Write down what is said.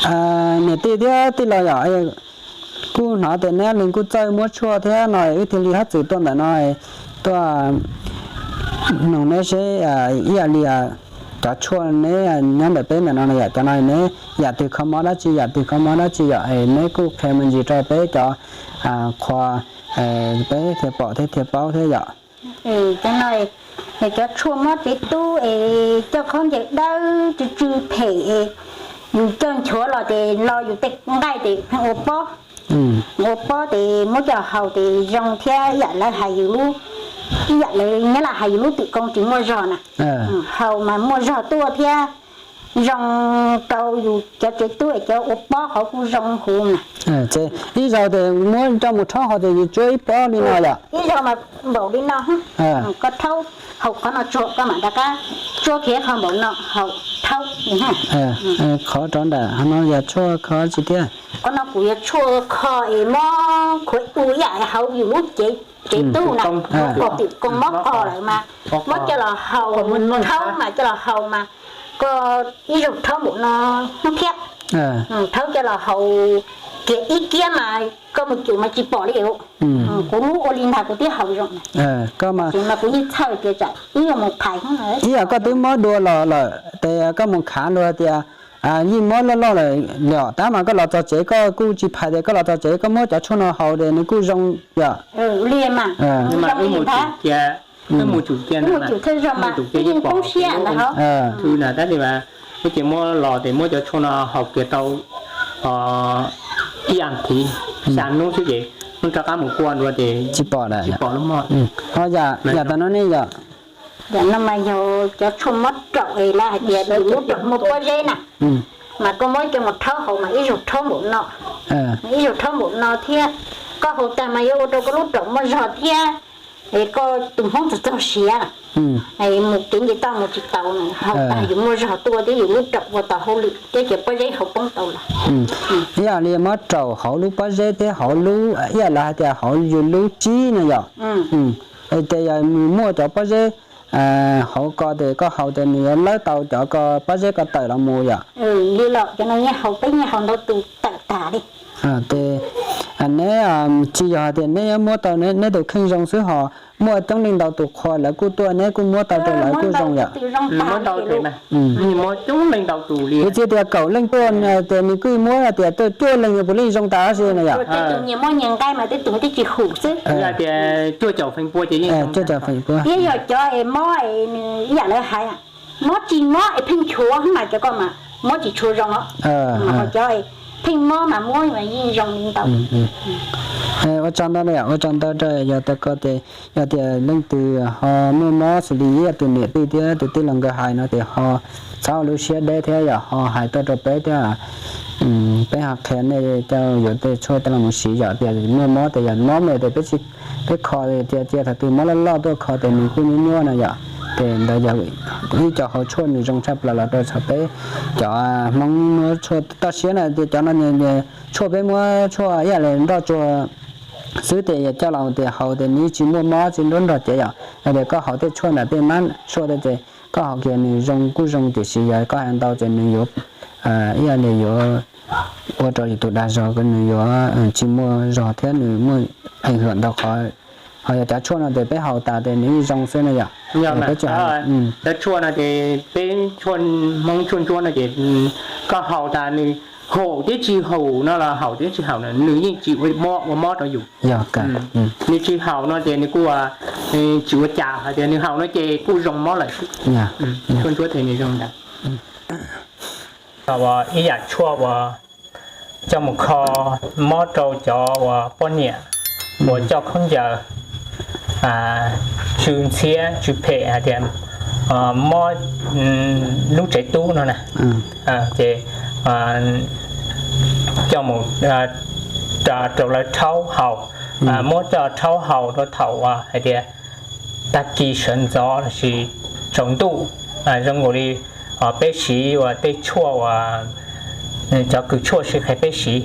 Niam tij thiab tij laug yom, kuj hnov tias neb leeg kuj txawj muab tshuaj thiab no wb thiaj li hab txwm tuaj ntawm no tuaj noog neb seb ib yam li cov tshuaj neb nyob ntawm peb ntawm no yom, cov no neb yam twg kho mob dab tsi, yam twg kho mob dab tsi yom, neb kuj qhia me ntsis rau peb cov qhua peb thiaj pom thiab thiaj paub thiab yom. Cov no, cov tshuaj mob tsev tub es coj khaub ncaws dawb tsw tsw phem, yus coj nchuav los ces lo yus tej nqaij ces pheej ua pob, ua pob ces muab coj haus ces zoo thiab ib yam lawv hais yus lub, ib yam lawv nyob laj hais yus lub twm koo tsis muaj zog na. Haus mas muaj zog tuaj thiab zoo rau yus cov tsev tub es cov ua pob hauv kuj zoo huv na. Ib zaug ces muab coj mus rhaub haus ces yus tsuab ib pob li no yom. Ib zaug mas npaum li no, koj rhaub haus qhov no tsuag koj mam rov qab tsuab kiag qhov npaum no haus rhaub li. Qhov rov ntawm no yog tshuaj kho tsi thiab? Qhov no kuv yog tshuaj kho es mob khuav u ib yam hauv yus lub cev tub na, mob kho twm koo mob kho lawm mas muab coj los haus, rhaub mas coj los haus mas koj ib zaug rhaub npaum no hnub thiab, rhaub coj los haus kiag ib kiab mas koj mus cum mas tsis pom li. Kuv ua li ntag kuv thiaj haus zoo. Koj mas kuv yeej txhawj tias tsam ib zaug mus phais ib yam koj twb mob dua los lawm ces koj mus khav luag tias yeej mob loj loj lawm lawm tab mas koj los txog tsev koj kuj tsis phais tias koj los txog tsev koj muab cov tshuaj no haus ces nws kuj zoo yom. Li mas, mus cia, mus cia, mus cia, yeej poob siab ntag hov. Thwb na tab sis mas muab cia muab los ces muab cov tshuaj no haus kiag tau ib as thiv, xya hnub xwb ces muab rov qab mus kuaj dua ces tsis pom lawm, tsis pom lub mob. Ho yam, yam tam no ne yom? Yam no mas yog cov tshuaj mob raum es lawv hais tias yus lub raum muaj pob zeb na, mas koj muab coj mus rhaub haus mas ib zaug rhaub npaum no, ib zaug rhaub npaum no thiab, koj haus tag mas yuav ua rau koj lub raum muaj zog thiab es koj tus hmoob txog txog siav, mus kev nce toj mus tsis tau, haus tag yus muaj zog tuaj thiab yus lub raum ua tau hauj lwm thiab cov pob zeb haus poob tau los. Ib yam li mob raum hauv lub pob zeb thiab hauv lub, ib yam lawv hais tias hauv yus lub tsib no yom. Ces yog nws muaj cov pob zeb hauv ko ces koj haus ces nws yuav lawb tau cov ko pob zeb ko tawm los mus yom. Li los cov no yeej haus peb yeej haus ntau tus tawm tag li. Ces neb tsis yog hais tias neb muab tau neb tus kheej zoo xwb ho muaj coob leej ntau tus qhua lawv kuj tuaj neb kuj muab tau rau lawv kuj zoo yom. Muab tau ces mas muab coob leej ntau tus li. Kuv txiv tias kaum leej tuaj ces nws kuj muab tias tuaj cuaj leej puav leej zoo tas dab tsi no yom. Tej tus nyias muab nyias nqaij mas tej tus twb tsis hum xwb. Tias cuaj caum feem pua ces yeej cuaj caum feem pua. Thiab yog cov es mob es nws ib yam lawv hais, mob tsis mob es pheej nchuav mas cov ko mas mob tsis tshua zoo os. Ho cov pheej mob mas muab mas yeej zoo li ntau. Ua tsaug ntau, ua tsaug ntau rau yog tau ko ces yog tias leej twg ho muaj mob xws li ib yam tus niam tij thiab tus tij laug nkawd hais no ces ho txhob ua lub siab deb thiab yom, ho hais tuaj rau peb thiab. Peb ho qhia nej coj yuav tej tshuaj tej los mus siv yom, tias muaj mob ces yog mob me ces peb tsis, peb kho cia cia thaum twg mob loj loj tuaj kho ces nws kuj nyuaj nyuaj no yom. Ces ntawd yog ib co hau tshuaj nws zoo tshaj plaws los rau txog peb cov Hmoob muab tshuaj toj siab na, ces cov no tshuaj peb muab tshuaj ib yam li nroj tsuag xwb ces coj los tias haus ces nws tsis muaj mob tsis nruab nrog cev yom. Yog tias koj haus tej tshuaj ntawm tej mab tshuaj tej ces koj haus kiag nws zoo kuj zoo tiam sis yog koj haus ntau ces nws yuav ib yam li yuav ua rau yus tus dag zog nws yuav tsis muaj zog thiab nws muaj ees hwm ntau qhov. Ho yog cov tshuaj no ces peb haus tas ces nws yeej zoo xwb na yom. Cov tshuaj no ces peb tshuaj Hmoob tshuaj ntsuab no ces koj haus tas nws haum thiab tsis haum no los haum thiab tsis haum no nws yeej tsis ua mob rau yus. Nws tsis haum no ces nws kuj tsis ua cas, hais tias nws haum no ces kuj zoo mob lawm xwb. Tshuaj ntsuab ces nws zoo ntawd. Ib yam tshuaj uas coj mus kho mob rau cov uas poj niam uas coj khaub ncaws tsw ntxhiab tsw phem hais tias mob lub tsev tub no na, ces coj mus rau lawv rhaub haus, muab coj rhaub haus rau thaum uas hais tias tag kis sawv ntxov lossis tsaus ntuj, zoo nkaus li peb siv uas tej tshuaj uas cov kws tshuaj siv qhia peb siv.